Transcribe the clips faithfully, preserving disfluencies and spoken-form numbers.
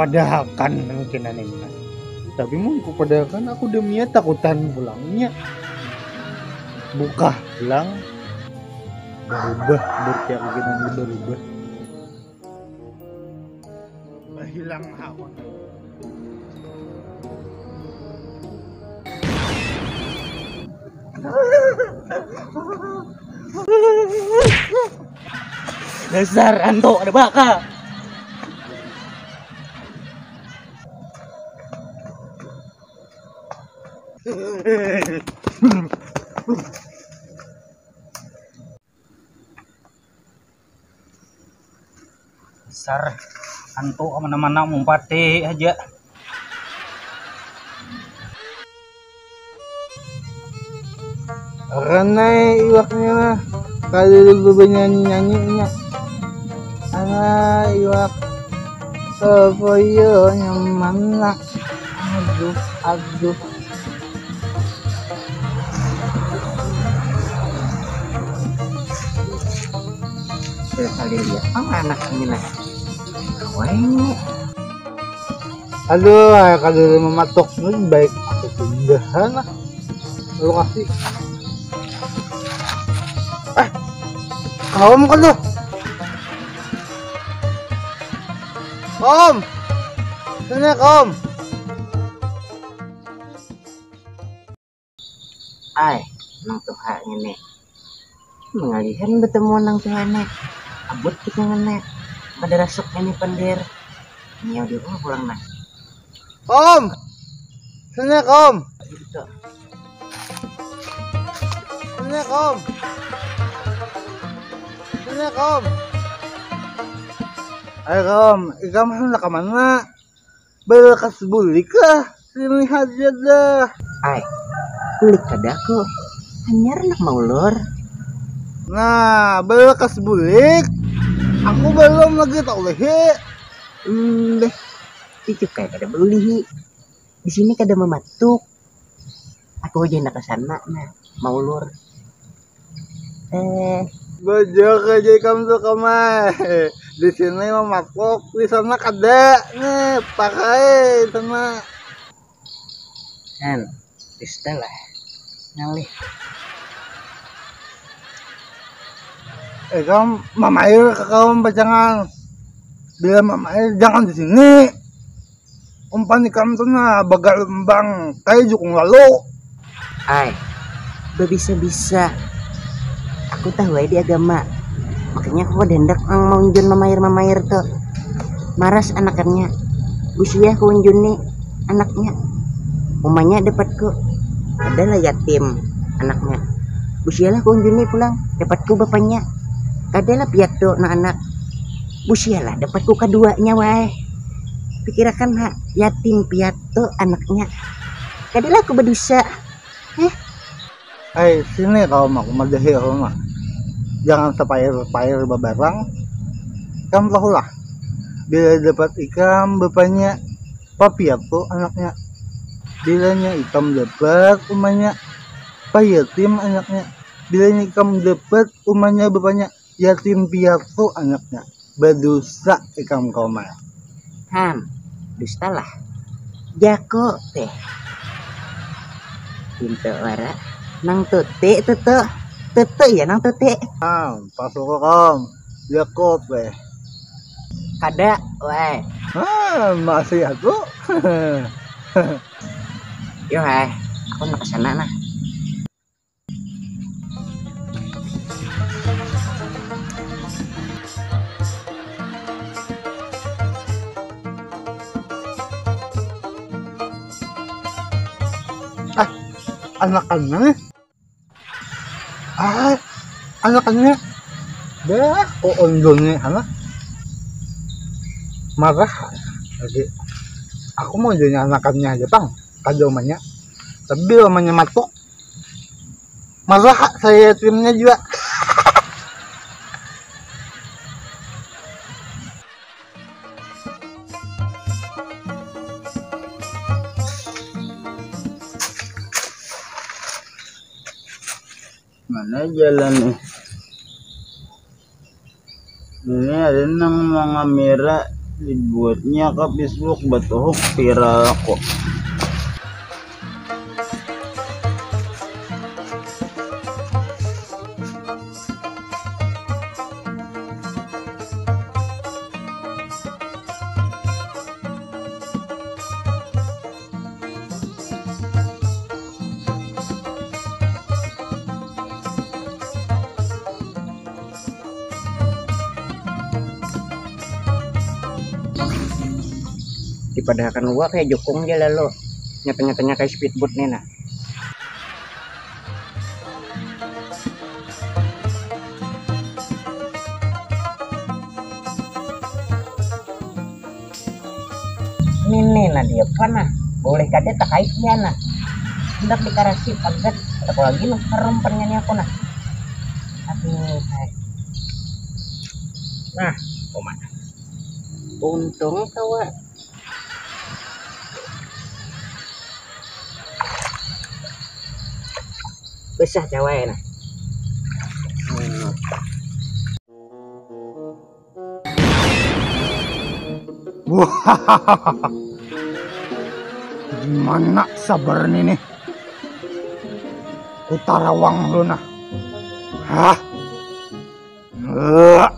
Padahakan mungkin ini. Tapi mun ku padahakan, aku demi takutan pulangnya. Bukah pulang, berubah, berarti aku kena berubah. Berhilang aku. Dasar anto ada baka. Dasar anto, mana-mana mumpati aja. Ranai iwaknya lah, kalau bernyanyi-nyanyinya. Anak iwak apa ya nyaman lah. Aduh, aduh. Sekali lihat apa anak ini nah. Kawan ini. Aduh, kada mematok, lebih baik aku pindahan lah lokasi. Eh, kaum kan tuh. Om, sini kaum. Ai, nang tuha ngini. Mangalihan betemu nang tuha ni. Abut kita ngini. Kada rasuk ini pandir. Nyiau di rumah pulang nah. Om, sini kom. Sini kom. Sini kom. Ayo kom, ikam hendak ke mana? Belekas bulik lah, sini haja dah. Ai, bulik kada aku. Hanyar nak maulur. Nah, belekas bulik. Aku belum lagi tak ulihi. Hmm, deh. Itu kayak kada berulihi. Di sini kada mematuk. Aku aja nak ke sana nah, maulur. Eh, bajak aja ikam tuh kamai. Di sini mematuk, di sana kada nih, pakai sana. Kan, pista lah. Ngalih. Eh, kamu mamair ke kawan pacangan. Bila mamair jangan di sini. Umpan ikam tu nah bagalumbang kayak jukung lalu. Ai, babisa-bisa. Aku tahu ai di agama. Makanya aku kada hendak nang maunjun mamair-mamair tu. Maras anakannya. Busiah ku unjuni anaknya. Umanya dapatku. Adalah yatim anaknya. Busialah ku unjuni pulang. Dapatku bapanya. Kadalah piatu nang anak. Busialah dapatku kaduanya wai. Pikirakan ha, yatim piatu anaknya. Kadilah aku badusa. Heh. Hai, sini kau mau madahi aku mah. Jangan sepair-pair babarang. Ikam tahulah. Bila dapat ikam bapanya, papiatu anaknya. Bilanya ikam dapat umanya, payatim anaknya. Bilanya ikam dapat umanya bapanya, yatim piatu anaknya. Badusa ikam kau mah. Han, dustalah. Jaku teh. Pintu wara. Nang tuti tutu. Tutu ya nang tuti. Han, pasuku kom. Jaku teh. Kada, weh. Han, masih aku. Yo, hai. Aku nak ke sana nah. Ah, anakannya nih. Ah, anakannya. Dah, oh, ondonnya anak. Marah lagi. Aku mau jadi anakannya aja, Bang. Kada umanya. Tapi umanya matuk. Malah saya timnya juga. Mana jalan nih? Ini ada nang mau ngamira Dibuatnya kah bisbuk batuhuk piraku. Dipadahakan uak kayak jukung aja lalu nyata-nyatanya kayak speedboat nih nah. Nini nah dia apa nah? Boleh kada takait dia nah. Hendak dikarasi pagat. Ada lagi nang harum pannya ni aku nah. Aduh hai. Nah, komat. Untung kawa. Besar cewek nah. Wah, di mana sabar ini? Kutarawang lu nah. Hah? Nggak.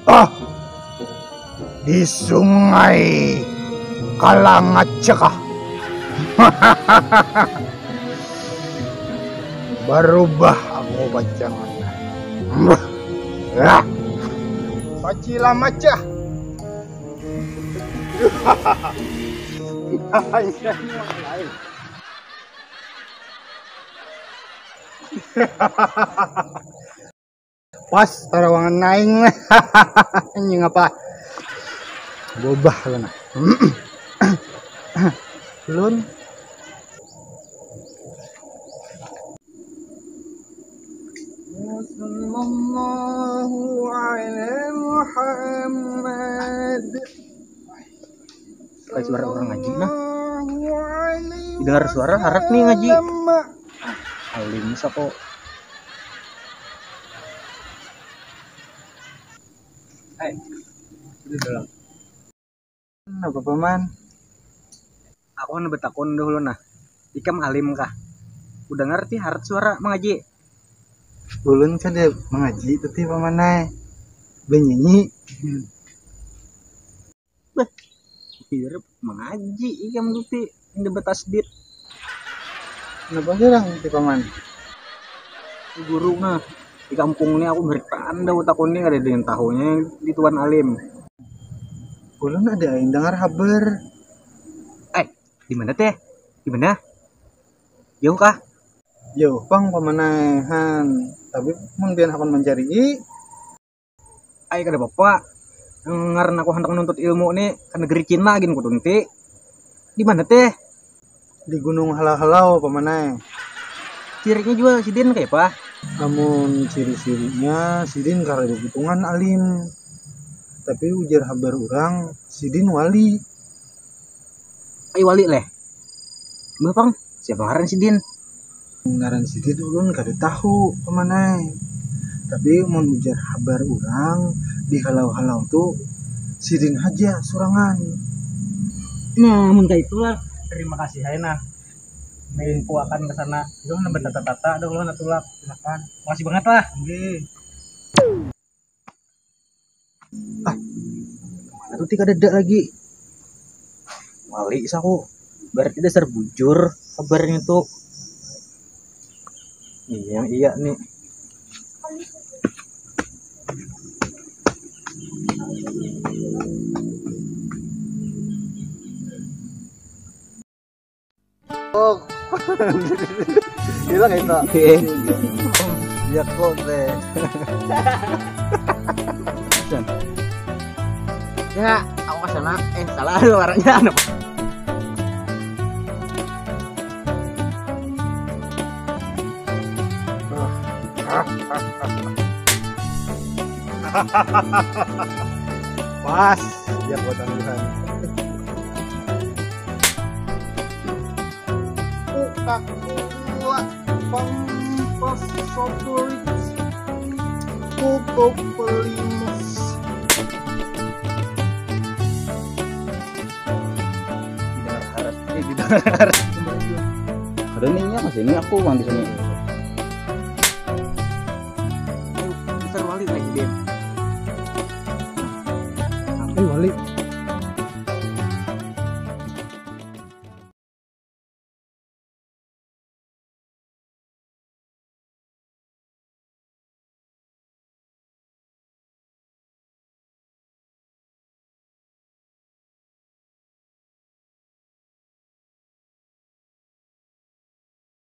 Ah, di sungai Kalangacakah. Barubah aku pacangan. Pacila macah. Pas tarawangan naing. Anjing apa? Bobah lu nah. Belum. Sallallahu ala Muhammad. Kayak suara orang ngaji nah. Dengar suara harat nih ngaji. Alim sako. Hai, udah dalam. Apa paman? Aku kan betakun dahulu nah. Ikam alim kah? Udah ngerti harat suara mengaji? Ulun kada mengaji tapi pamanai benyanyi. Bah, hirip mengaji ikam tuti inda betasdid. Kenapa hirang ti paman? Guru nah di kampung ni aku berikan dah utak ni kada ada yang tahunya di tuan alim. Ulun ada yang dengar haber. Eh, di mana teh? Di mana? Jauh kah? Jauh pang pamanai han. Tapi mun pian hakun mancari. Ai kada papa. Ngaran aku handak nuntut ilmu ni ka negeri Cina gin kutunti. Di mana teh? Di Gunung Halau-Halau pamanai. Cirinya jua sidin kaya apa? Amun ciri-cirinya sidin kada bubutungan alim. Tapi ujar habar urang sidin wali. Ai wali leh. Mbah pang, siapa ngaran sidin? Ngaran sidin ulun kada tahu pamanai. Tapi mun ujar habar urang di halau-halau tu sidin haja surangan. Nah, mun kaitulah, terima kasih hai nah. Menginfoakan ke sana. Itu kan bertata-tata ada ulun tulak. Silakan. Makasih banget lah. Oke. Ah, mana tuh ti kadada lagi? Wali saku. Berarti dasar bujur kabarnya tuh. Iya, iya nih. Oh. Hilang itu. Iya kok teh. Ya, aku ke sana. Eh, salah suaranya anu. Pas, biar buat tangguhan. Coca-Cola, Pampers, Soft Drinks, Coco Pelimus. Dengar harap, eh, didengar harap. Ada nih ya, masih ini aku uang di sini.